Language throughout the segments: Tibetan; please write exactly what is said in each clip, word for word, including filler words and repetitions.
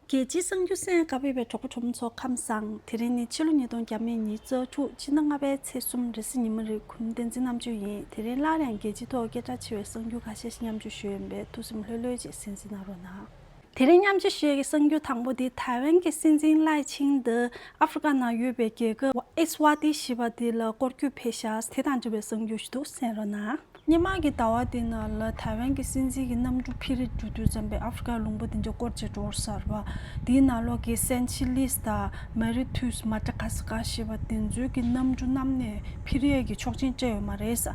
རྒྱལ་སྤྱིའི་གསར་འགྱུར་གསན་གནང་བའི་གྲོགས་པོ་གྲོགས་མོ་ཚོ་ཁམས་བཟང་། དེ་རིང་ནི་ཕྱི་ལོ་ཉིས་སྟོང་ཉི་ཤུ་རྩ་དྲུག་ཕྱི་ཟླ་ལྔ་པའི་ཚེས་གསུམ་རེས་གཟའ་ཉི་མ་རེད། གུས་མོ་བསྟན་འཛིན་རྣམ་དཔྱོད་ཡིན། དེ་རིང་སླར་ཡང་རྒྱལ་སྤྱིའི་ཐོག་སྐད་གྲགས་ཆེ་བའི་གསར་འགྱུར་ཁ་ཤས་ཤིག་མཉམ་སྤྱོད་ཞུ་ཡིན་པས་ཐུགས་སེམས་ལྷོད་ལྷོད་ཅིག་གསན་གཟིགས་གནང་རོགས་གནང་། དེ་རིང་མཉམ་སྤྱོད་ཞུ་ཡས་ཀྱི་གསར་འགྱུར་དང་པོ་དེ་ཐའེ་ཝན་གྱི་སྲིད་འཛིན་ལའེ་ཆིང་འདི་ཨ་ཧྥེ་རི་ཀ་ནང་ཡོད་པའི་རྒྱལ་ཁབ་ཨེ་སི་ཝ་ཏི་ཞེས་པ་དེ་ལ་སྐོར་སྐྱོད་ཕེབས་ཤག་དེ་དང་འབྲེལ་བའི་གསར་འགྱུར་ཞིག་འདུག་གསན་རོགས་གནང་། སྔོན་མ་གི་ཟླ་བ་དེ་ནང་ལ་ཐའེ་ཝན་གྱི་སྲིད་འཛིན་གྱི་གནམ་གྲུ་འཕུར་རེས་འགྲོ་དུས་ཙམ་པའི་ཨ་ཧྥེ་རི་ཀའི་ལུང་པ་དེ་འདྲ་སྐོར་བྱས་འགྲོ་ཚར་བ། དེའི་ནང་ལོགས་ཀྱི་སན་ཆི་ལིས་དང་མེ་རི་ཐུས་མ་ཏྲ་ཀ་སི་ཀ་ཞེས་པ་དེ་ཚོའི་གི་གནམ་གྲུ་གནམ་ནས་འཕུར་ཡས་ཀྱི་ཆོག་མཆན་སྤྲད་ཡོད་མ་རེད་ས།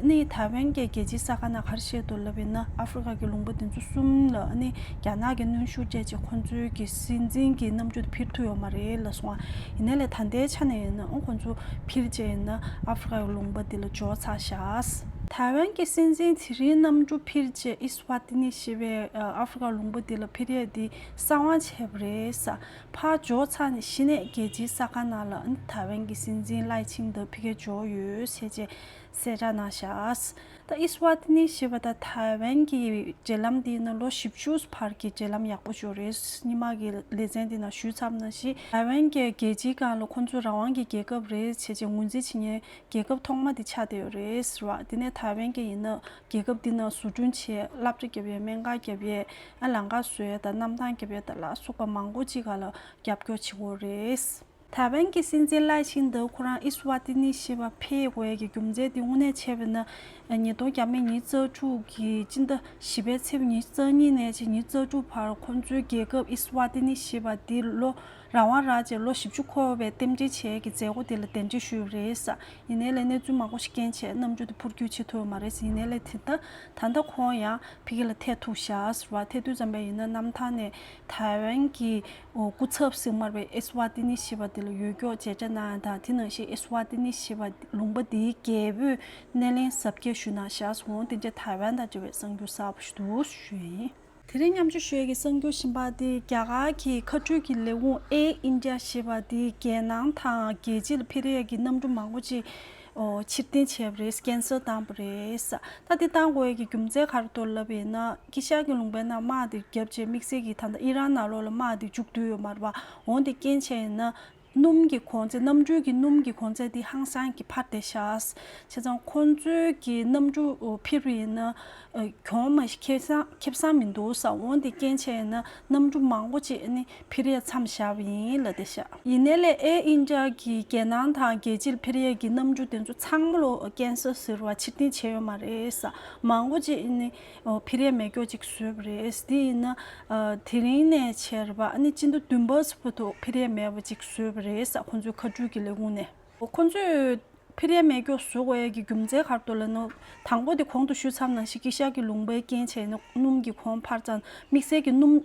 ནི་ཐའེ་ཝན་གྱི་རྒྱལ་སྤྱིའི་གསར་ཁང་ནང་ག་རེ་བཤད་འདུག་ལབ་ཡིན་ན། ཨ་ཧྥེ་རི་ཀ་གི་ལུང་པ་དེ་ཚོ་གསུམ་ལ་ནི་རྒྱ་ནག་གི་གནོན་ཤུགས་སྤྲད་ཅིག་ཁོང་ཚོའི་གི་སྲིད་འཛིན་གྱི་གནམ་གྲུ་དེ་འཕུར་ཐུབ་ཡོད་མ་རེད་ལབ་སོང་བ། ཡིན་ནའི་ལས་ད་ལྟའི་ཆ་ནས་ཡིན་ན་ཨང་ཁོང་ཚོ་འཕུར་བྱས་ཡིན་ན་ཨ་ཧྥེ་རི་ཀའི་ལུང་པ་དེ་ལ་འབྱོར་ཚར་ཤག་ཐའེ་ཝན་གྱི་སྲིད་འཛིན་དེ་རིང་གནམ་གྲུ་འཕུར་བྱས་ཨི་སི་ཝ་ཏི་ནི་ཞེས་པའི་ཨ་ཧྥེ་རི་ཀའི་ལུང་པ་དེ་ལ་འཕུར་ཡས་དེ་གསང་བ་བྱས་པ་རེད་ས། ཕར་འབྱོར་ཚར་ནས་གཞི་ནས་རྒྱལ་སྤྱིའི་གསར་ཁང་ནང་ལ་ཐའེ་ཝན་གྱི་སྲིད་འཛིན་ལའེ་ཆིང་འདི་འཕུར་མཁན་འབྱོར་ཡོད་ཟེར་བྱས་གསལ་བསྒྲགས་གནང་ཤག་ད་ཨི་སི་ཝ་ཏི་ནི་ཞེས་པ་དང་ཐའེ་ཝན་གྱི་འབྲེལ་ལམ་དེ་ནི་ལོ་བཞི་བཅུ་བར་གྱི་འབྲེལ་ལམ་ཡག་པོ་ཞིག་རེད། སྔོན་མ་གི་ལེ་ཚན་དེ་ནང་ཞུས་ཚར་བ་ནང་བཞིན་ཐའེ་ཝན་གྱི་རྒྱལ་སྤྱིའི་སྒང་ལ་ཁོང་ཚོ་རང་དབང་གི་རྒྱལ་ཁབ་རེད་ཟེར་བྱས་ངོས་འཛིན་བྱེད་མཁན་རྒྱལ་ཁབ་ཐོག་མ་དེ་ཆགས་བསྡད་ཡོད་རེད་ཟེར་བ། དེ་ནས་ཐའེ་ཝན་གྱི་ཡིན་ན་རྒྱལ་ཁབ་དེ་ནང་བཟོ་སྐྲུན་བྱས། སློབ་གྲྭ་བརྒྱབ་ཡས། སྨན་ཁང་བརྒྱབ་ཡས། ཨ་ལམ་ཁ་བཟོ་ཡས་དང་གནམ་ཐང་བརྒྱབ་ཡས་དང་ལ་སོགས་པ་མང་པོ་ཅིག་ག་ལ་རྒྱབ་སྐྱོར་བྱེད་ཀྱི་ཡོད་རེད། ཐའེ་ཝན་གྱི་སྲིད་འཛིན་ལའེ་ཆིང་འདི་ཁོ་རང་ཨི་སི་ཝ་ཏི་ནི་ཞེས་པ་ཕེབས་དགོས་ཡས་ཀྱི་རྒྱུ་མཚན་དེ་དངོས་གནས་བྱས་པ་ན། ཉིས་སྟོང་ཉི་ཤུ་རྩ་དྲུག་གི་སྤྱི་ཟླ་བཞི་པའི་ཚེས་ཉི་ཤུ་རྩ་གཉིས་ནས་བྱས་ཉི་ཤུ་རྩ་དྲུག་བར་ཁོང་ཚོའི་རྒྱལ་ཁབ་ཨི་སི་ཝ་ཏི་ནི་ཞེས་པ་དེ་ལོ་རང་དབང་རག་རྗེས་ལོ་བཞི་བཅུ་འཁོར་བའི་རྟེན་འབྲེལ་བྱེད་ཀྱི་མཛད་སྒོ་དེ་ལ་གདན་འདྲེན་ཞུས་པ་རེད་ས། ཡིན་ནའི་ལས་གནས་ཚུལ་མང་པོ་ཞིག་རྐྱེན་བྱས་གནམ་གྲུ་དེ་འཕུར་སྐྱོད་བྱེད་ཐུབ་ཡོད་མ་རེད་ས། ཡིན་ནའི་ལས་དེ་ལྟ་ད་ལྟ་ཁོང་ཡང་ཕ་གི་ལ་ཐད་ཐུབ་ཤག་ཟེར་བ། ཐད་དུས་ཙམ་པ་ཡིན་ན་གནམ་ཐང་ནས་ཐའེ་ཝན་གྱི་སྐུ་ཚབ་ཟེར་མར་བའི་ཨི་སི་ཝ་ཏི་ནི་ཞེས་པ་དེ་ལ་ཡོད་སྐྱོ་མཇལ་འཕྲད་གནང་ཡ་དང་། དེ་ནང་བཞིན་ཨི་སི་ཝ་ཏི་ནི་ཞེས་པ་ལུང་པ་དེའི་རྒྱལ་པོས་སྣེ་ལེན་གཟབ་རྒྱས་ཞུས་གནང་ཤག་ཟེར། འོང་དེ་འདྲ་ཐའེ་ཝན་དང་འབྲེལ་བའི་གསར་འགྱུར་གསར་པ་ཞིག་འདུག་ཞུས་ཡིན། དེ་རིང་མཉམ་སྤྱོད་ཞུ་ཡས་ཀྱི་གསར་འགྱུར་གཞན་པ་དེ་རྒྱ་གར་གྱི་མཁའ་འགྲུལ་གྱི་ལས་ཁུངས་ཨེར་ཨིན་ཌི་ཡ་ཞེས་པ་དེ་རྒྱལ་ནང་དང་རྒྱལ་སྤྱི་ལ་འཕུར་ཡས་ཀྱི་གནམ་གྲུ་མང་པོ་ཅིག་ཨོ་ཕྱིར་འཐེན་བྱས་པ་རེད། ཀན་སེལ་བཏང་པ་རེད། ད་དེ་བཏང་དགོས་ཡས་ཀྱི་རྒྱུ་མཚན་ག་རེ་འདུག་ལབ་ཡིན་ན། དཀྱིལ་ཤར་གྱི་ལུང་པའི་ནང་དམག་དེ་བརྒྱབ་རྗེས་དམིགས་བསལ་གྱིས་ད་ལྟ་ཨི་རན་ནང་ལོགས་ལ་དམག་དེ་མཇུག་བསྡུས་ཡོད་མ་རེད་པ། འོང་དེ་རྐྱེན་བྱས་ཡིན་ན། སྣུམ་གྱི་གོང་ཚད། གནམ་གྲུའི་གི་སྣུམ་གྱི་གོང་ཚད་དེ་ཧང་སང་གི་འཕར་བསྡད་ཤག་བྱས་ཙང་ཁོང་ཚོའི་གི་གནམ་གྲུ་འཕུར་བ་ཡིན་ན་གྱོང་མ་ཞིག་ཁེ་བཟང་ཁེ་བཟང་མི་འདུག་ས། འོང་དེ་རྐྱེན་བྱས་ཡིན་ན་གནམ་གྲུ་མང་པོ་ཅིག་ནི་འཕུར་ཡས་མཚམས་བཞག་པ་ཡིན་ལབ་བསྡད་ཤག་ཡིན་ནའི་ལས་ཨེར་ཨིན་ཌི་ཡ་གི་རྒྱལ་ནང་དང་རྒྱལ་སྤྱིར་འཕུར་ཡས་ཀྱི་གནམ་གྲུ་དེ་ཚོ་ཚང་མ་ལོ་ཀན་སེལ་ཟེར་བ་ཕྱིར་འཐེན་བྱས་ཡོད་མ་རེད་ས། མང་པོ་ཅིག་ནི་འཕུར་ཡས་མེད་སྐྱོ་ཅིག་བཟོས་པ་རེད། དེ་ཡིན་ན་དེ་རིང་ནས་བྱས་རེད་པ། ཨ་ནི་སྤྱི་ཟླ་བདུན་པ་ཚོ་བར་དུ་འཕུར་ཡས་མེད་པ་ཅིག་བཟོས་པ་རེད་ས། ཁོང་ཚོའི་མཁའ་འགྲུལ་གྱི་ལས་ཁུངས་ནས། ཁོང་ཚོས་འཕུར་ཡས་མེད་སྐྱོ་བཟོ་དགོས་ཡས་ཀྱི་རྒྱུ་མཚན་ག་རེ་འདུག་ལབ་ན། དང་པོ་དེ་གོང་དུ་ཞུས་ཚར་ནང་བཞིན་དཀྱིལ་ཤར་གྱི་ལུང་པའི་རྐྱེན་བྱས་ནས་སྣུམ་གྱི་གོང་འཕར་ཙང་དམིགས་བསལ་གྱི་སྣུམ།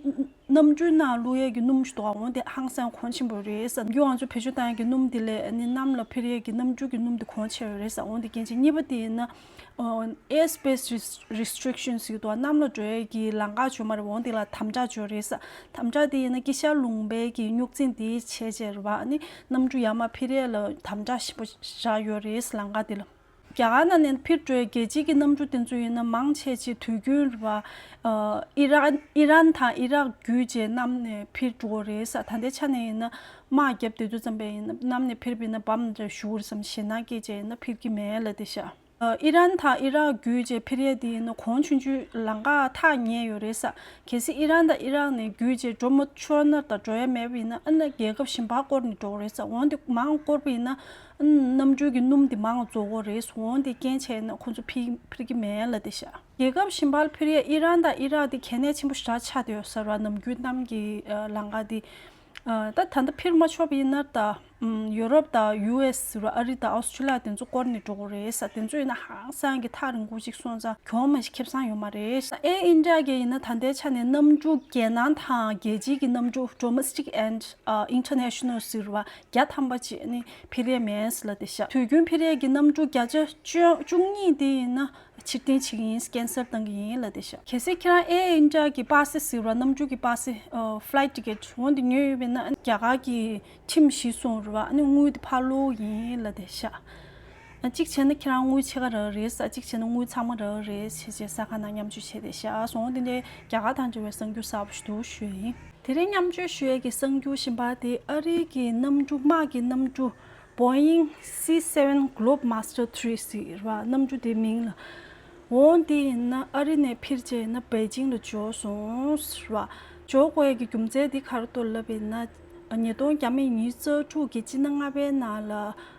གནམ་གྲུའི་ནང་བླུག་ཡས་ཀྱི་སྣུམ་ཞིག་འདུག་འོང་དེ་ཧང་སང་གོང་ཆེན་པོ་རེད་ས། རྒྱུ་ང་ཚོ་བེད་སྤྱོད་བཏང་ཡས་ཀྱི་སྣུམ་དེ་ལས་ནི་གནམ་ལ་འཕུར་ཡས་ཀྱི་གནམ་གྲུ་གི་སྣུམ་དེ་གོང་ཆེ་བ་རེད་ས། འོང་དེ་རྐྱེན་བྱས། གཉིས་པ་དེ་ཡིན་ན། ཨོ། air space rest- restrictions ཡོད་དོ། གནམ་ལ་འགྲོ་ཡས་ཀྱི་ལམ་ཁ་ཡོད་མ་རེད། འོང་དེ་ལ་དམ་དྲག་ཡོད་རེད་ས། དམ་དྲག་དེ་ཡིན་ན་དཀྱིལ་ཤར་ལུང་པའི་གི་རྙོག་འཛིང་དེ་བྱས་བྱས་རེད་པ། ཨ་ནི་གནམ་གྲུ་ཡར་མར་འཕུར་ཡས་ལ་དམ་དྲག་ཞིབ་པོ་བཞག་ཡོད་རེད་ས། ལམ་ཁ་དེ་ལ། རྒྱ་གར་ནང་ནས་འཕུར་འགྲོ་ཡས་རྒྱལ་སྤྱིའི་གི་གནམ་གྲུ་དེ་ཚོ་ཡིན་ན་མང་ཆེ་ཅིག་དུས་རྒྱུན་རེད་པ། ཨ། ཨི་རན་ཨི་རན་དང་ཨི་རག་བརྒྱུད་བྱས་གནམ་ནས་འཕུར་འགྲོ་གི་རེད་ས། ད་ལྟའི་ཆ་ནས་ཡིན་ན་དམག་བརྒྱབ་བསྡད་དུས་ཙམ་པ་ཡིན་ན་གནམ་ནས་འཕུར་བ་ཡིན་ན་བམ་འདྲ་ཞུ་དགོས་རེད་བསམ། ཞེད་སྣང་སྐྱེས་བྱས་ཡིན་ན་འཕུར་གྱི་མེད་ལབ་བསྡད་ཤག་ཨི་རན་དང་ཨི་རག་བརྒྱུད་བྱས་འཕུར་ཡས་དེ་ཡིན་ན་གོང་ཆུང་ཆུང་ལམ་ཁ་ཐག་ཉེ་ཡོད་རེད་ས། གལ་སྲིད་ཨི་རན་དང་ཨི་རག་ནས་བརྒྱུད་བྱས་འགྲོ་མ་ཆོག་ན་དང་འགྲོ་ཡས་མེད་པ་ཡིན་ན། ཨ་ནི་རྒྱལ་ཁབ་གཞན་པར་བསྐོར་ནས་འགྲོ་གི་རེད་ས། འོང་དེ་མར་བསྐོར་བ་ཡིན་ན་ཨ་ནི་གནམ་གྲུ་གི་སྣུམ་དེ་མར་རྫོགས་ཀྱི་རེད་ས། འོང་དེ་རྐྱེན་བྱས་ན་ཁོང་ཚོ་འཕུར་འཕུར་གྱི་མེད་ལབ་བསྡད་ཤག་རྒྱལ་ཁབ་གཞན་པར་འཕུར་ཡས་ཨི་རན་དང་ཨི་རག་དེ་གལ་གནད་ཆེན་པོ་ཞེ་དྲག་ཆགས་བསྡད་ཡོད་ས་རེད་པ། ནམ་རྒྱུན་གནམ་གྱི་ལམ་ཁ་དེ། ད་ད་ལྟ་འཕུར་མ་ཆོག་པ་ཡིན་ན་ད། ཡུ་རོབ་དང་ཡུ་ཨེས་ཟེར་བ། ཨ་རི་དང་ཨོ་སི་ཁྲུ་ལི་ཡ་དེ་ཚོ་བསྐོར་ནས་འགྲོ་གི་རེད་ས། དེ་ཚོ་ཡིན་ན་ཧང་སང་གི་ཐག་རིང་པོ་ཅིག་སོང་ཙང་གྱོང་མ་ཞིག་ཁེ་བཟང་ཡོད་མ་རེད་ས། ཨེར་ཨིན་ཌི་ཡ་གི་ཡིན་ན་ད་ལྟའི་ཆ་ནས་གནམ་གྲུ་རྒྱལ་ནང་དང་རྒྱལ་སྤྱིའི་གི་གནམ་གྲུ་domestic and international ཟེར་བ་བརྒྱ་ཐམ་པ་ཅིག་ནི་འཕུར་ཡས་མེད་ལབ་བསྡད་ཤག་དུས་རྒྱུན་འཕུར་ཡས་ཀྱི་གནམ་གྲུ་བརྒྱ་ཆ་བཅུ་བཅུ་གཉིས་དེ་ཡིན་ན་ཕྱིར་འཐེན་བྱེད་ཀྱི་ཡིན། ཀན་སེལ་བཏང་གི་ཡིན་ལབ་བསྡད་ཤག་གལ་སྲིད་ཁྱེད་རང་ཨེར་ཨིན་ཌི་ཡ་གི་པ་སེ་ཟེར་བ། གནམ་གྲུ་གི་པ་སེ། flight ticket འོང་དེ་ཉོས་ཡོད་པ་ཡིན་ན་རྒྱ་གར་གྱི་ཁྲིམས་གཞི་བཟུང་རེད་པ། ཨ་ནི་དངུལ་དེ་ཕར་སློག་ཡིན་ལབ་བསྡད་ཤག་གཅིག་བྱས་ན་ཁྱེད་རང་དངུལ་ཕྱེད་ཀ་རག་རེད་ས། གཅིག་བྱས་ན་དངུལ་ཚང་མ་རག་རེད་ཟེར་བྱས་གསར་ཁང་ནང་མཉམ་སྤྱོད་བྱས་བསྡད་ཤག་འོང་དེ་འདྲའི་རྒྱ་གར་དང་འབྲེལ་བའི་གསར་འགྱུར་གསར་པ་ཞིག་འདུག་ཞུ་ཡིན། དེ་རིང་མཉམ་སྤྱོད་ཞུ་ཡས་ཀྱི་གསར་འགྱུར་གཞན་པ་དེ་ཨ་རིའི་གི་གནམ་གྲུ་དམག་གི་གནམ་གྲུ་Boeing C seven Globemaster three ཟེར་བ་གནམ་གྲུ་དེའི་མིང་ལ། འོང་དེ་ཡིན་ན་ཨ་རི་ནས་འཕུར་བྱས་ཡིན་ན་པེ་ཅིང་ལ་འབྱོར་སོང་ཟེར་བ། འབྱོར་དགོས་ཡས་ཀྱི་རྒྱུ་མཚན་དེ་ག་རེ་འདུག་ལབ་ཡིན་ན། ཉིས་སྟོང་ཉི་ཤུ་རྩ་དྲུག་གི་སྤྱི་ཟླ་ལྔ་པའི་ནང་ལ་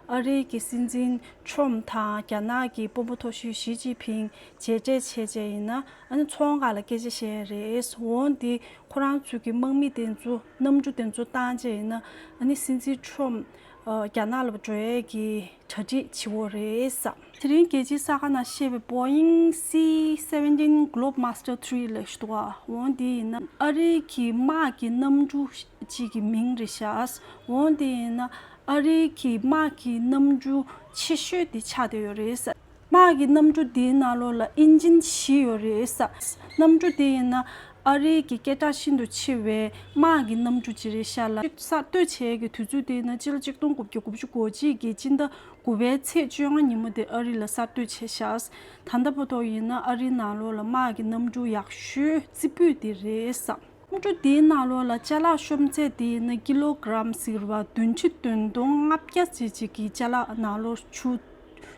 ཨ་རིའི་གི་སྲིད་འཛིན་ཁྲོམ་དང་རྒྱ་ནག་གི་དཔོན་པོ་མཐོ་ཤོས་ཞི་ཅིན་ཕིང་མཇལ་འཕྲད་བྱས་བྱས་ཡིན་ན་ཨ་ནི་ཚོང་ཁང་ལ་སྐད་ཆ་བཤད་ཡས་རེད། འོང་དེ་ཁོ་རང་ཚོའི་གི་དམག་མི་དེ་ཚོ་གནམ་གྲུ་དེ་ཚོ་བཏང་བྱས་ཡིན་ན་ཨ་ནི་སྲིད་འཛིན་ཁྲོམ་རྒྱ་ནག་ལ་འགྲོ་ཡས་ཀྱི་གྲ་སྒྲིག་བྱེད་འོ་རེད་ས། དེ་རིང་རྒྱལ་སྤྱིའི་གསར་ཁང་ནང་བཤད་པའི་Boeing C seventeen Globemaster three ལབ་ཞུ་འདུག་འོང་དེ་ཡིན་ན་ཨ་རིའི་གི་དམག་གི་གནམ་གྲུ་གཅིག་གི་མིང་རེད་ཤག་འོང་དེ་ཡིན་ན་ཨ་རིའི་གི་དམག་གི་གནམ་གྲུ་ཆེ་ཤོས་དེ་ཆགས་བསྡད་ཡོད་རེད་ས། དམག་གི་གནམ་གྲུ་དེའི་ནང་ལོགས་ལ་ཨིན་ཇིན་བཞི་ཡོད་རེད་ས། གནམ་གྲུ་དེ་ཡིན་ན་ཨ་རིའི་གི་སྐད་གྲགས་ཤིན་ཏུ་ཆེ་བའི་དམག་གི་གནམ་གྲུ་ཅིག་རེད་ཤག་ལ། གསར་གཏོད་བྱེད་ཀྱི་དུས་ཚོད་དེ་ཡིན་ན་སྤྱི་ལོ་གཅིག་སྟོང་དགུ་བརྒྱ་དགུ་བཅུ་གོ་གཅིག་གི་སྤྱི་ཟླ་དགུ་པའི་ཚེས་བཅོ་ལྔ་ཉིན་མོ་དེ་ཨ་རི་ལ་གསར་གཏོད་བྱས་ཤག་ད་ལྟ་བར་དུ་ཡིན་ན་ཨ་རིའི་ནང་ལོགས་ལ་དམག་གི་གནམ་གྲུ་ཡག་ཤོས་རྩེ་ཕུད་དེ་རེད་ས། གནམ་གྲུ་དེའི་ནང་ལོགས་ལ་ཅ་ལག་ཤོམ་ཚད་དེ་ཡིན་ན་ཀི་ལོ་གྲམ་ཟེར་བ་བདུན་ཁྲི་བདུན་སྟོང་ལྔ་བརྒྱ་ཙམ་ཅིག་གི་ཅ་ལག་ནང་ལོགས་ཆུ་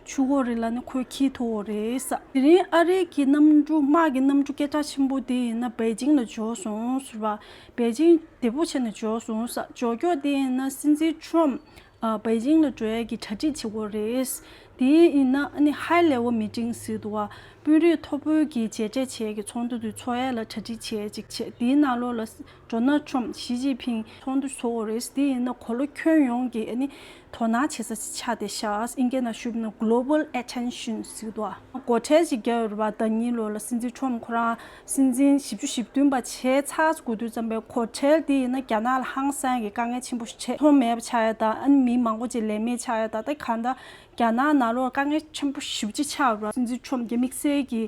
ཆུ་འོ་རེད་ལ་ནི་ཁོས་འཁྱེར་ཐུབ་འོ་རེད་ས། དེ་རིང་ཨ་རིའི་གི་གནམ་གྲུ་དམག་གི་གནམ་གྲུ་སྐད་གྲགས་ཆེན་པོ་དེ་ཡིན་ན་པེ་ཅིང་ལ་འབྱོར་སོང་ཟེར་བ། པེ་ཅིང་བདེ་པོ་བྱས་ནས་འབྱོར་སོང་ས། འབྱོར་སྐྱོར་དེ་ཡིན་ན་སྲིད་འཛིན་ཁྲོམ་ཨ་པེ་ཅིང་ལ་འགྲོ་ཡས་ཀྱི་གྲ་སྒྲིག་བྱེད་དགོས་རེད། དེ་ཡིན་ན་ཨ་ནི་high level meeting ཟེར་འདུག་བ། དཔོན་རིགས་མཐོ་པོའི་གི་མཇལ་འཕྲད་བྱེད་ཀྱི་ཚོགས་འདུ་དེ་ཚོགས་ཡས་ལ་གྲ་སྒྲིག་བྱེད་ཅིག་བྱེད། དེའི་ནང་ལོགས་ལ་ཌོ་ནལ་ཁྲོམ་ཞི་ཅིན་ཕིང་ཚོགས་འདུ་ཚོགས་དགོས་རེད། དེ་ཡིན་ན་གོ་ལ་ཁྱོན་ཡོངས་ཀྱི་ཨ་ནི་དོ་སྣང་བྱེད་ས་ཅིག་ཆགས་བསྡད་ཤག་ཨིན་སྐད་ནང་ཞུས་པ་ན་global attention ཟེར་འདུག་བ། སྒོ་ཁྲལ་ཅིག་བརྒྱབ་ཡོད་རེད་བ། ཟླ་ཉིན་ལོ་ལ་སྲིད་འཛིན་ཁྲོམ་ཁོ་རང་སྲིད་འཛིན་བཞི་བཅུ་ཞེ་བདུན་པ་བྱས་ཚར་དགོས་དུས་ཙམ་པའི་སྒོ་ཁྲལ་དེ་ཡིན་ན་རྒྱ་ནག་ལ་ཧང་སང་གི་དཀའ་ངལ་ཆེན་པོ་ཞིག་བྱས། ཚོང་མེད་པ་ཆགས་ཡ་དང་ཨ་ནི་མི་མང་པོ་ཅིག་ལས་མེད་ཆགས་ཡ་དང་ད་གང་ལྟར་རྒྱ་ནག་ནང་ལོགས་དཀའ་ངལ་ཆེན་པོ་ཞེ་པོ་ཅིག་ཆགས་ཡོད་རེད། སྲིད་འཛིན་ཁྲོམ་གྱི་དམིགས་བསལ་གྱི་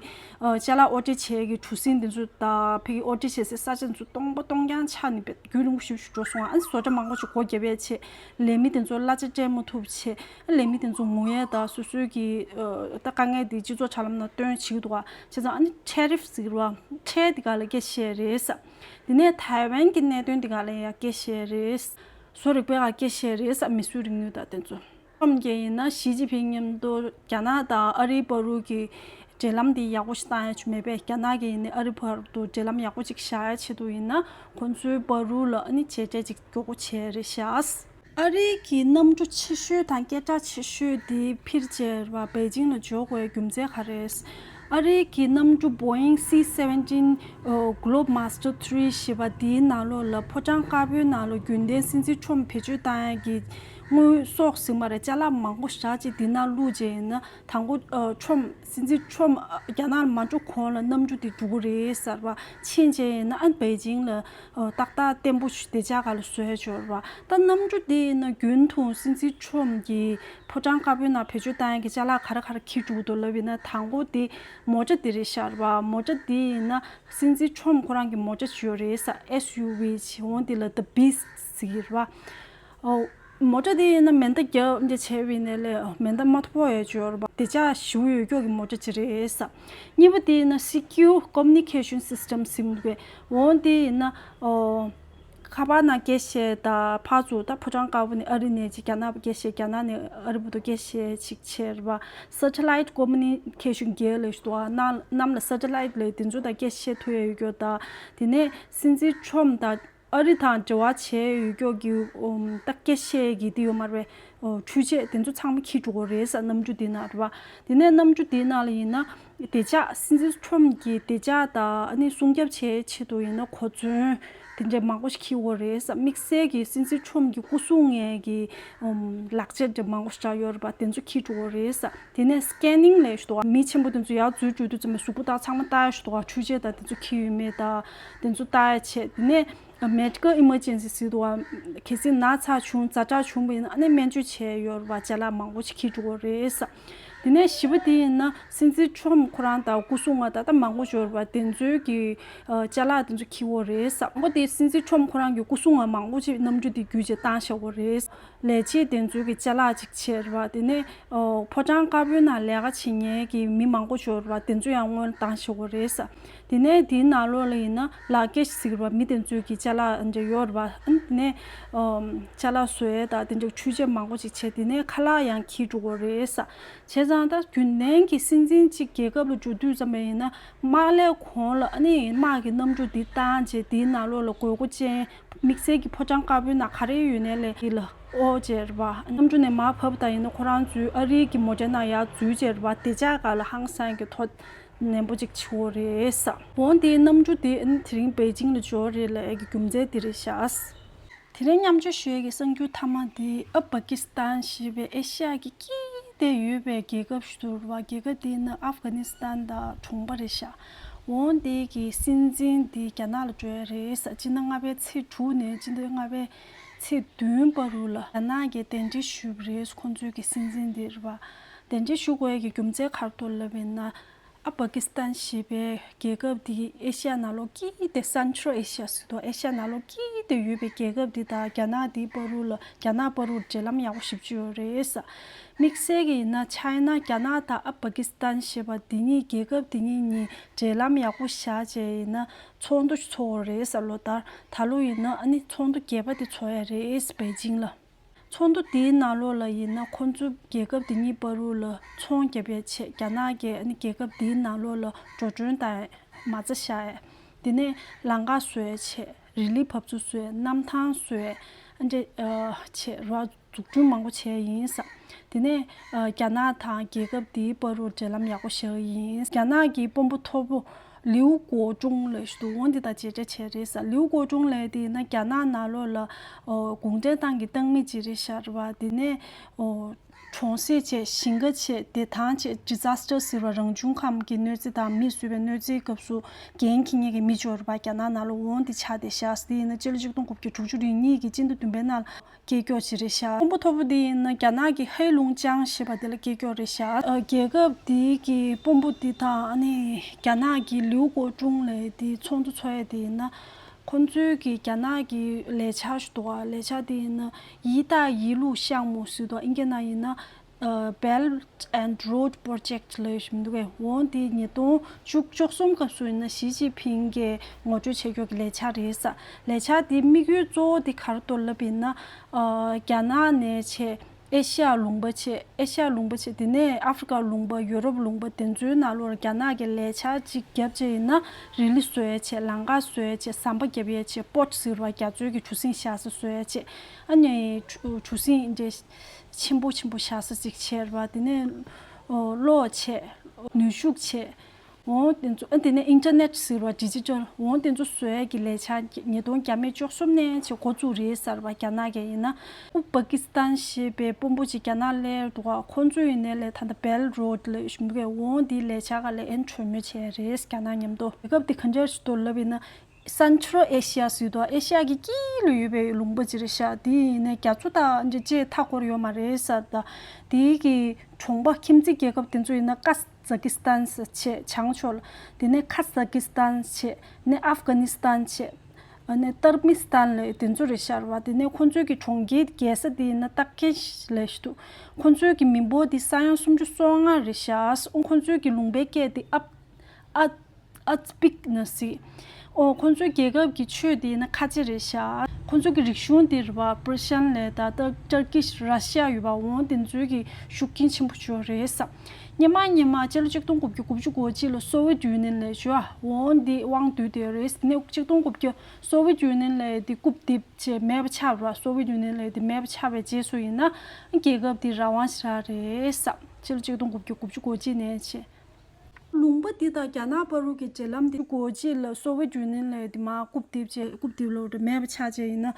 ཅ་ལག་ཨོ་ཊི་བྱས་ཀྱི་གྲུ་གཟིངས་དེ་ཚོ་དང་ཕ་གི་ཨོ་ཊི་བྱེད་སའི་ས་ཆ་དེ་ཚོ་སྟོང་པ་སྟོང་རྐྱང་ཆགས་ནས་རྒྱུན་རིང་པོ་ཞེ་པོ་ཞིག་འགྲོ་སོང་། ཨ་ནི་བཟོ་གྲྭ་མང་པོ་ཞིག་སྒོ་བརྒྱབ་ཡ་བྱས། ལས་མི་དེ་ཚོ་གླ་ཆ་སྤྲད་མ་ཐུབ་བྱས། ལས་མི་དེ་ཚོ་ངུ་ཡས་དང་སོ་སོའི་གི་ཨ་ད་དཀའ་ངལ་དེ་སྤྱི་ཚོགས་དྲ་ལམ་ནང་སྟོན་བྱེད་ཀྱི་འདུག་བ། བྱས་ཙང་ཨ་ནི་ཊེ་རིཕ་ཟེར་བ་ཁྲལ་དེ་ག་ལ་སྐད་བཤད་རེད་ས། དེ་ནས་ཐའེ་ཝན་གྱི་གནད་དོན་དེ་ག་ལ་ཡང་སྐད་བཤད་རེད། བཟོ་རིག་པའི་ག་སྐད་བཤད་རེད་ས། མི་གསོད་རིག་ནུས་དང་དེ་ཚོ། ཁྲོམ་གྱི་ཡིན་ན་ཞི་ཅིན་ཕིང་མཉམ་དུ་རྒྱ་ནག་དང་ཨ་རིའི་བར་དུ་གི་འབྲེལ་ལམ་དེ་ཡག་པོ་ཞིག་བཏང་ཡ་ཆུ་མེད་པས། རྒྱ་ནག་གི་ཡིན་ནའི་ཨ་རི་བར་དུ་འབྲེལ་ལམ་ཡག་པོ་ཅིག་བཞག་ཡ་ཆེད་དུ་ཡིན་ན་ཁོང་ཚོའི་བར་དུ་ལ་ཨ་ནི་མཇལ་འཕྲད་ཅིག་མགྱོགས་པོ་བྱས་རེད་ཤག་ཨ་རིའི་གི་གནམ་གྲུ་ཆེ་ཤོས་དང་སྐད་གྲགས་ཆེ་ཤོས་དེ་འཕུར་བྱས་ར་པེ་ཅིང་ལ་འབྱོར་དགོས་རྒྱུ་མཚན་ག་རེ། ཨ་རིའི་གི་གནམ་གྲུ་Boeing C seventeen Globemaster three ཞེས་པ་དེའི་ནང་ལོགས་ལ་ཕོ་བྲང་དཀར་པོའི་ནང་ལ་རྒྱུན་ལྡན་སྲིད་འཛིན་ཁྲོམ་བེད་སྤྱོད་བཏང་ཡ་གི་དངོས་ཟོག་ཟིན་མ་རེད། ཅ་ལག་མང་པོ་ཞེ་དྲག་ཅིག་དེ་ནང་བླུགས་བྱས་ཡིན་ན། དང་པོ་ཨ་ཁྲོམ་སྲིད་འཛིན་ཁྲོམ་ཨ་རྒྱ་ནག་ལ་མ་འགྲོ་གོང་ལ་གནམ་གྲུ་དེ་འགྲོ་གི་རེད་ཟེར་བ། ཕྱིན་བྱས་ཡིན་ན་ཨ་པེ་ཅིང་ལ་ཨ་ཏག་ཏག་བརྟན་པོ་ཞིག་བདེ་འཇགས་སྒང་ལ་བཟོས་ཡ་འབྱོར་བ། ད་གནམ་གྲུ་དེ་ཡིན་ན་རྒྱུན་དུ་སྲིད་འཛིན་ཁྲོམ་གྱི་ཕོ་བྲང་དཀར་པོའི་ནང་བེད་སྤྱོད་བཏང་ཡ་གི་ཅ་ལག་ག་རེ་ག་རེ་འཁྱེར་འགྲོ་གི་འདུག་ལབ་ཡིན་ན། དང་པོ་དེ་མོ་ཊ་དེ་རེད་ཤག་ར་པ། མོ་ཊ་དེ་ཡིན་ན་སྲིད་འཛིན་ཁྲོམ་ཁོ་རང་གི་མོ་ཊ་ཅིག་ཡོད་རེད་ས། ཨེས་ཡུ་ཝི་ཅིག་འོང་དེ་ལ་The Beast ཟེར་གི་ར་པ། ཨོ། མོ་ཊ་དེ་ཡིན་ན་མེ་མདའ་རྒྱབ་འདི་བྱས་པ་ཡིན་ནའི་ལས་མེ་མདའ་མ་ཐོགས་ཡ་ཅིག་ཡོད་ར་པ། བདེ་འཇགས་ཞེ་པོ་ཡོད་ཀྱོག་གི་མོ་ཊ་ཅིག་རེད་ས། གཉིས་པ་དེ་ཡིན་ན་Secure Communication System ཟེར་གི་འོང་དེ་ཡིན་ན་ཨོ། ཁ་པར་ནང་སྐད་བཤད་དང་ཕར་ཚུར་ད་ཕོ་བྲང་དཀར་པོ་ནས་ཨ་རི་ནས་ཅིག་རྒྱ་ནག་སྐད་བཤད། རྒྱ་ནག་ནས་ཨ་རི་བར་དུ་སྐད་བཤད་ཅིག་བྱས་ར་པ། Satellite Communication གལ་ལ་ཞུ་དུ་ཨ་ནང་གནམ་ལ་Satellite ལས་དེ་ཚོ་དང་སྐད་བཤད་ཐུབ་ཡ་ཡོད་ཀྱོག་དང་། དེ་ནས་སྲིད་འཛིན་ཁྲོམ་དང་ཨ་རི་དང་འབྲེལ་བ་བྱས་ཡོད་ཀྱོག་གི་ཨོམ་ད་སྐད་བཤད་ཀྱི་དེ་ཡོད་མ་རེད་པས། ཨོ་འཕྲུལ་ཆས་དེ་ཚོ་ཚང་མ་འཁྱེར་འགྲོ་གི་རེད་ས། གནམ་གྲུ་དེ་ནང་རེད་པ། དེ་ནས་གནམ་གྲུ་དེ་ནང་ལ་ཡིན་ན་བདེ་འཇགས་སྲིད་འཛིན་ཁྲོམ་གྱི་བདེ་འཇགས་དང་ཨ་ནི་སྲུང་སྐྱོབ་བྱེད་ཆེད་དུ་ཡིན་ན་གོ་མཚོན་དེ་འདྲ་མང་པོ་ཞིག་འཁྱེར་ཡོད་རེད་ས། དམིགས་བསལ་གྱི་སྲིད་འཛིན་ཁྲོམ་གྱི་སྐུ་སྲུང་ངས་ཀྱི་ཨོམ་ལག་ཆ་འདྲ་མང་པོ་ཞིག་བཞག་ཡོད་རེད་པ། དེ་ཚོ་འཁྱེར་འགྲོ་གི་རེད་ས། དེ་ནས་Scanning ལབ་ཞུ་དུ་མི་ཆེན་པོ་དེ་ཚོ་ཡར་འཛུལ་འགྲོ་དུས་ཙམ་པ་གཟུགས་པོ་དག་ཚང་མ་ལྟ་ཡ་ཞུ་དུ་འཕྲུལ་ཆས་དང་དེ་ཚོ་འཁྱེར་ཡོད་མེད་དང་དེ་ཚོ་ལྟ་ཡ་བྱས། དེ་ནས་Medical Emergency ཟེར་དུ་བ། གལ་སྲིད་ན་ཚ་བྱུང་ཛ་དྲག་བྱུང་བ་ཡིན་ན་ཨ་ནི་སྨན་བཅོས་བྱས་ཡོད་རེད་པ། ཅ་ལག་མང་པོ་ཞིག་འཁྱེར་འགྲོ་གི་རེད་ས། དེ་ནས་བཞི་པ་དེ་ཡིན་ན་སྲིད་འཛིན་ཁྲོམ་ཁོ་རང་དང་སྐུ་སྲུང་བ་ད་ལྟ་མང་པོ་ཡོད་རེད་པ། དེ་ཚོའི་གི་ཅ་ལག་དེ་ཚོ་འཁྱེར་ཡོད་རེད་ས། དང་པོ་དེ་སྲིད་འཛིན་ཁྲོམ་ཁོ་རང་གི་སྐུ་སྲུང་བ་མང་པོ་ཞིག་གནམ་གྲུ་དེ་བརྒྱུད་བྱས་བཏང་བཞག་ཡོད་རེད། ལས་བྱེད་དེ་ཚོའི་གི་ཅ་ལག་ཅིག་བྱས་རེད་པ། དེ་ནས་ཕོ་བྲང་དཀར་པོའི་ནང་ལས་ཀ་བྱེད་མཁན་གི་མི་མང་པོ་ཡོད་རེད་པ། དེ་ཚོ་ཡང་སྔོན་བཏང་བཞག་ཡོད་རེད་ས། དེ་ནས་དེའི་ནང་ལོགས་ལ་ཡིན་ན་ལག་ཀེ་ཞི་ཟེར་བ་མི་དེ་ཚོའི་གི་ཅ་ལག་འདྲ་ཡོད་རེད་པ། ཨ་ནི་དེ་ནས་ཨམ་ཅ་ལག་བཟོ་ཡས་དང་དེ་འདྲ་འཕྲུལ་ཆས་མང་པོ་ཅིག་བྱས། དེ་ནས་ཁ་ལག་ཡང་འཁྱེར་འགྲོ་གི་རེད་ས། བྱས་ཙང་ད་རྒྱུན་ལྡན་གྱི་སྲིད་འཛིན་གཅིག་རྒྱལ་ཁབ་ལ་འགྲོ་དུས་ཙམ་པ་ཡིན་ན་དམག་ལས་གོང་ལ་ཨ་ནི་དམག་གི་གནམ་གྲུ་འདི་བཏང་བྱས་དེའི་ནང་ལོགས་ལ་དགོས་མཁོ་ཅན་དམིགས་བསལ་གྱི་ཕོ་བྲང་དཀར་པོའི་ནང་ག་རེ་ཡོད་ནའི་ལས་ཀྱི་ལ་ཨོ་བྱས་རེད་པ། གནམ་གྲུ་ནས་མར་བབས་དང་ཡིན་ན་ཁོ་རང་ཚོའི་ཨ་རིའི་གི་མོ་ཊའི་ནང་ཡར་འཛུལ་བྱས་རེད་པ། བདེ་འཇགས་སྒང་ལ་ཧང་སང་གི་ཐོག་ནན་པོ་ཅིག་བྱེད་འོ་རེད་ས། འོན་ཏེ་གནམ་གྲུ་དེ་ཨ་ནི་དེ་རིང་པེ་ཅིང་ལ་འབྱོར་རེད་ལབ་ཡས་ཀྱི་རྒྱུ་མཚན་དེ་རེད་ཤག་དེ་རིང་མཉམ་སྤྱོད་ཞུ་ཡས་ཀྱི་གསར་འགྱུར་མཐའ་མ་དེ་ཨ་པ་ཀི་སི་ཐན་ཞེས་པའི་ཨེ་ཤ་ཡ་གི་དཀྱིལ་དེ་ཡོད་པའི་རྒྱལ་ཁབ་ཞིག་ཏུ་རེད་པ། རྒྱལ་ཁབ་དེའི་ནང་ཨབ་གྷ་ནི་སི་ཐན་དང་གྲོང་པ་རེད་ཤག་འོན་ཏེ་གི་སྲིད་འཛིན་དེ་རྒྱ་ནག་ལ་འགྲོ་ཡས་རེད་ས། སྤྱི་ཟླ་ལྔ་པའི་ཚེས་དྲུག་ནས་སྤྱི་ཟླ་ལྔ་པའི་ཚེས་བདུན་བར་དུ་ལ་རྒྱ་ནག་གིས་གདན་འདྲེན་ཞུས་པ་རེད། ཁོང་ཚོའི་གི་སྲིད་འཛིན་དེ་རེད་པ། གདན་འདྲེན་ཞུ་དགོས་ཡས་ཀྱི་རྒྱུ་མཚན་ག་རེ་འདུག་ལབ་ཡིན་ན། ཨ་པ་ཀི་སི་ཐན་ཞེས་པའི་རྒྱལ་ཁབ་འདི་ཨེ་ཤ་ཡ་ནང་ལོགས་དཀྱིལ་དེ་Central Asia་ཟེར་དུས་ཨེ་ཤ་ཡ་ནང་ལོགས་དཀྱིལ་དེ་ཡོད་པའི་རྒྱལ་ཁབ་འདི་དང་རྒྱ་ནག་འདིའི་བར་དུ་ལ་རྒྱ་ནག་བར་དུ་འབྲེལ་ལམ་ཡག་པོ་ཞེ་པོ་ཅིག་ཡོད་རེད་ས། དམིགས་བསལ་གྱི་ཡིན་ན་ཆའི་ན་རྒྱ་ནག་དང་ཨ་པ་ཀི་སི་ཐན་ཞེས་པ་འདི་གཉིས་རྒྱལ་ཁབ་འདི་གཉིས་གཉིས་འབྲེལ་ལམ་ཡག་པོ་བཞག་བྱས་ཡིན་ན་ཚོགས་འདུ་ཚོགས་རེད་ས། ལོ་ལྟར་ད་ལོ་ཡིན་ན་ཨ་ནི་ཚོགས་འདུ་བརྒྱད་པ་དེ་ཚོགས་ཡ་རེད་ས་པེ་ཅིང་ལ། ཚོགས་འདུ་དེའི་ནང་ལོགས་ལ་ཡིན་ན་ཁོང་ཚོ་རྒྱལ་ཁབ་དེ་གཉིས་བར་དུ་ལ་ཚོང་རྒྱབ་ཡས་ཆེད་རྒྱ་ནག་གིས་ཨ་ནི་རྒྱལ་ཁབ་དེའི་ནང་ལོགས་ལ་འགྲོ་གྲོན་དང་མ་རྩ་བཞག་ཡས། དེ་ནས་ལམ་ཁ་བཟོ་ཡས་ཆེད་རི་ལི་བབས་ཚུགས་བཟོ་ཡས་གནམ་ཐང་བཟོ་ཡས་ཨ་འདྲ་ཆེད་ར་འཛུགས་སྐྲུན་མང་པོ་བྱས་ཡིན་ས། དེ་ནས་རྒྱ་ནག་དང་རྒྱལ་ཁབ་དེའི་བར་དུ་འབྲེལ་ལམ་ཡག་པོ་བཞག་ཡིན། རྒྱ་ནག་གི་དཔོན་པོ་མཐོ་པོ་ལིའུ་གོ་ཀྲུང་ལབ་ཞིག་འདུག་འོ་འདི་དང་མཇལ་འཕྲད་བྱས་རེད་ས། ལིའུ་གོ་ཀྲུང་ལབ་དེ་ཡིན་ན་རྒྱ་ནག་ནང་ལོགས་ལ་ཨོ་གུང་ཁྲན་ཏང་གི་ཏང་མི་ཅིག་རེད་ཤག་རེད་པ། དེ་ནས་ཨོ་གྲོང་གསེབ་བྱས་ཞིང་ཁ་བྱས་བདེ་ཐང་བྱས་disaster་ཟེར་བ་རང་བྱུང་ཁམས་ཀྱི་གནོད་འཚེ་དང་མིས་བཟོས་པའི་གནོད་འཚེའི་སྐབས་སུ་འགན་འཁྱེར་མཁན་གྱི་མི་ཅིག་ཡོད་རེད་པ། རྒྱ་ནག་ནང་ལ་འོ་འདི་ཆགས་བསྡད་ཤག་དེ་ཡིན་ན་སྤྱི་ལོ་ཆིག་སྟོང་དགུ་བརྒྱ་དྲུག་ཅུ་རེ་གཉིས་ཀྱི་སྤྱི་ཟླ་བདུན་པའི་ནང་ལ། སྐད་སྒྱུར་ཅིག་རེད་ཤག་དཔོན་པོ་མཐོ་པོ་འདི་ཡིན་ན་རྒྱ་ནག་གི་ཧེ་ལུང་ཅང་ཞེས་པ་དེ་ལ་སྐད་སྒྱུར་རེད་ཤག་ཨ་རྒྱལ་ཁབ་འདི་གི་དཔོན་པོ་འདི་དང་ཨ་ནི་རྒྱ་ནག་གི་ལིའུ་གོ་ཀྲུང་ལབ་དེ་ཚོགས་འདུ་ཚོགས་ཡས་དེ་ཡིན་ན། ཁོང་ཚོའི་གི་རྒྱ་ནག་གི་ལས་འཆར་ཞིག་འདུག་ག་ལས་འཆར་དེ་ཡིན་ན་ཡི་ཏ་ཡི་ལུའུ་ཤང་མུའུ་ཟེར་འདུག་ཨིན་སྐད་ནང་ཡིན་ན་Belt and Road Project ལབ་ཞིག་འདུག་གས། འོ་དེ་ཉིས་སྟོང་བཅུ་བཅུ་གསུམ་སྐབས་སུ་ཡིན་ན་ཞི་ཅིན་ཕིང་གིས་ངོ་སྤྲོད་བྱས་ཡོད་ཀྱི་ལས་འཆར་རེད་ས། ལས་འཆར་དེའི་དམིགས་ཡུལ་གཙོ་བོ་དེ་ག་རེ་འདུག་ལབ་ཡིན་ན། ཨ་རྒྱ་ནག་ནས་བྱས་ཨེ་ཤ་ཡ་ལུང་པ་བྱས་ཨེ་ཤ་ཡ་ལུང་པ་བྱས་དེ་ནས་ཨ་ཧྥི་རི་ཀ་ལུང་པ་ཡུ་རོབ་ལུང་པ་དེ་ཚོའི་ནང་ལོགས་ལ་རྒྱ་ནག་གི་ལས་འཆར་ཅིག་བརྒྱབ་བྱས་ཡིན་ན་རི་ལི་བཟོ་ཡས་བྱས་ལམ་ཁ་བཟོ་ཡས་བྱས་ཟམ་པ་བརྒྱབ་ཡས་བྱས་པོར་ཊི་ཟེར་བ་རྒྱ་མཚོའི་གི་གྲུ་གཟིངས་བཞག་ས་བཟོ་ཡས་བྱས་ཨ་ནི་གྲུ་གྲུ་གཟིངས་འདྲ་ཆེན་པོ་ཆེན་པོ་བཞག་ས་ཅིག་བྱས་རེད་པ། དེ་ནས་གློག་བྱས་ནུས་ཤུགས་བྱས། འོ་དེ་ཚོ་ཨ་དེ་ནས་ཨིན་ཊར་ནེཊ་ཟེར་བ་ཌི་ཇི་ཊལ་འོ་དེ་ཚོ་བཟོ་ཡས་ཀྱི་ལས་འཆར་ཉིས་སྟོང་བརྒྱ་མེད་བཅུ་གསུམ་ནས་བྱས་འགོ་བཙུགས་རེད་ཟེར་བ་རྒྱ་ནག་གིས་ཡིན་ན། ཨུ་པ་ཀི་སི་ཐན་ཞེས་པའི་དཔོན་པོ་ཅིག་རྒྱ་ནག་སླེབས་འདུག་ག་ཁོང་ཚོ་ཡིན་ནའི་ལས་ད་ལྟ་Belt Road ལབ་ཞིག་འདུག་གས། འོ་དེའི་ལས་འཆར་སྒང་ལ་ཨེ་ནི་གྲོས་མོལ་བྱས་རེད་རྒྱ་ནག་མཉམ་དུ། རྒྱལ་ཁབ་དེ་ག་འདྲ་ཞིག་འདུག་ལབ་ཡིན་ན། Central Asia ཟེར་དུས་ཨེ་ཤ་ཡ་གི་དཀྱིལ་ལ་ཡོད་པའི་ལུང་པ་ཅིག་རེད་ཤག་དེ་ཡིན་ནའི་རྒྱ་མཚོ་དང་འདྲ་ཅིག་མཐའ་འཁོར་ཡོད་མ་རེད་ཟེར། ད་དེའི་གི་གྲོང་པ་ཁྱིམ་མཚེས་རྒྱལ་ཁབ་དེ་ཚོ་ཡིན་ན་ཀ་ཛ་ཀི་སི་ཐན་ཟེར་བྱས་བྱང་ཕྱོགས་ལ། དེ་ནས་ཁ་ཛ་ཀི་སི་ཐན་བྱས་ནས་ཨབ་གྷ་ནི་སི་ཐན་བྱས་ནས་ཏར་མི་སི་ཐན་ལབ་དེ་ཚོ་རེད་ཤག་རེད་པ། དེ་ནས་ཁོང་ཚོའི་གི་གྲོང་ཁྱེར་རྒྱལ་ས་དེ་ཡིན་ན་ཏཱ་ཀེ་ཤི་ལབ་ཞིག་འདུག་ཁོང་ཚོའི་གི་མི་འབོར་དེ་ས་ཡ་སུམ་ཅུ་སོ་ལྔ་རེད་ཤག་ཁོང་ཚོའི་གི་ལུང་པའི་སྐད་དེ་ཨབ་ཨ་ཨ་ཛ་པིག་ན་ཟེར། ཨོ་ཁོང་ཚོའི་རྒྱལ་ཁབ་ཀྱི་ཆོས་དེ་ཡིན་ན་ཁ་ཆེ་རེད་ཤག་ཁོང་ཚོའི་གི་རིག་གཞུང་དེ་རེད་པ། པར་ཤན་ལབ་ད་ལྟ་ཏར་ཀི་ཤི་ར་ཤི་ཡ་ཡོད་པ། འོ་དེ་ཚོའི་གི་ཤུགས་རྐྱེན་ཆེན་པོ་ཅིག་ཡོད་རེད་ས། སྔོན་མ་སྔོན་མ་སྤྱི་ལོ་ཆིག་སྟོང་དགུ་བརྒྱ་དགུ་བཅུ་གོ་གཅིག་ལ་སོ་ཝེད་ཡུ་ནི་ཡན་ལབ་ཞུ་བ། འོ་འདི་དབང་བསྡུས་བསྡད་ཡོད་རེད། དེ་ནས་ཆིག་སྟོང་དགུ་བརྒྱ་སོ་ཝེད་ཡུ་ནི་ཡན་ལབ་དེ་རྐུབ་རྡིབ་བྱས་མེད་པ་ཆགས་པ། སོ་ཝེད་ཡུ་ནི་ཡན་ལབ་དེ་མེད་པ་ཆགས་པའི་རྗེས་སུ་ཡིན་ན་རྒྱལ་ཁབ་དེ་རང་དབང་ཞིག་རག་རེད་ས། སྤྱི་ལོ་ཆིག་སྟོང་དགུ་བརྒྱ་དགུ་བཅུ་གོ་གཅིག་ནས་བྱས། ལུང་པ་འདི་དང་རྒྱ་ནག་བར་དུ་གི་འབྲེལ་ལམ་འདི་གོ་གཅིག་ལ་སོ་ཝེད་ཡུ་ནི་ཡན་ལབ་དེ་མར་རྐུབ་རྡིབ་བྱས་རྐུབ་རྡིབ་ལོག་རེད་མེད་པ་ཆགས་བྱས་ཡིན་ན།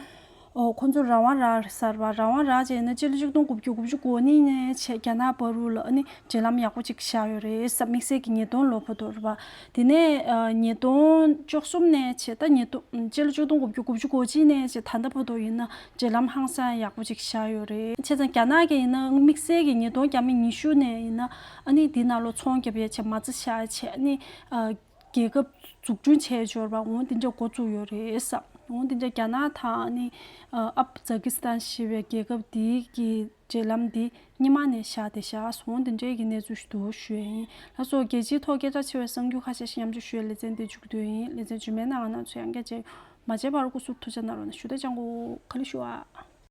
ཨོ་ཁོང་ཚོ་རང་དབང་རག་ཟེར་བ། རང་དབང་རག་བྱས་ཡིན་ན་སྤྱི་ལོ་ཆིག་སྟོང་དགུ་བརྒྱ་དགུ་བཅུ་གོ་གཉིས་ནས་བྱས་རྒྱ་ནག་བར་དུ་ལ་ཨ་ནི་འབྲེལ་ལམ་ཡག་པོ་ཅིག་བཞག་ཡོད་རེད་ས། དམིགས་བསལ་གྱི་ཉིས་སྟོང་ལོ་བར་དུ་རེད་པ། དེ་ནས་ཨ་ཉིས་སྟོང་བཅུ་གསུམ་ནས་བྱས་ད་ཉིས་སྟོང་སྤྱི་ལོ་ཆིག་སྟོང་དགུ་བརྒྱ་དགུ་བཅུ་གོ་གཅིག་ནས་བྱས་ད་ལྟ་བར་དུ་ཡིན་ན། འབྲེལ་ལམ་ཧང་སང་ཡག་པོ་ཅིག་བཞག་ཡོད་རེད། བྱས་ཙང་རྒྱ་ནག་གིས་ཡིན་ན་དམིགས་བསལ་གྱི་ཉིས་སྟོང་བརྒྱ་མེད་ཉི་ཤུ་ནས་ཡིན་ན་ཨ་ནི་འདི་ནང་ལོགས་ཚོང་རྒྱབ་ཡས་བྱས་མ་རྩ་བཞག་ཡས་བྱས་ཨ་ནི་ཨ་རྒྱལ་ཁབ་འཛུགས་སྐྲུན་བྱས་འབྱོར་བ་འོང་འདི་འདྲ་འགོ་བཙུགས་ཡོད་རེད་ས། འོང་དེ་འདྲ་རྒྱ་ནག་དང་ནི་ཨ་ཨབ་ཛ་ཀི་སི་ཐན་ཞེས་པའི་རྒྱལ་ཁབ་དེའི་གི་འབྲེལ་ལམ་དེ་སྔོན་མ་ནས་བཞག་དེ་བཞག་སོང་། དེ་འདྲའི་གི་གནས་ཚུལ་ཞིག་འདུག་ཞུ་ཡ་ཡིན། ལགས་སོ། རྒྱལ་སྤྱིའི་ཐོག་སྐད་གྲགས་ཆེ་བའི་གསར་འགྱུར་ཁ་ཤས་ཤིག་མཉམ་སྤྱོད་ཞུ་བའི་ལེ་ཚན་འདི་མཇུག་བསྡུས་ཡིན། ལེ་ཚན་རྗེས་མའི་ནང་ང་ང་ཚོ་ཡང་བསྐྱར་མཇལ། མ་མཇལ་བར་སྐུ་གཟུགས་ཐུགས་ཅག་གནང་རོགས་གནང་། ཞུ་དག་ཅང་གོ་ཁ་ལི་ཞུ་ཨ།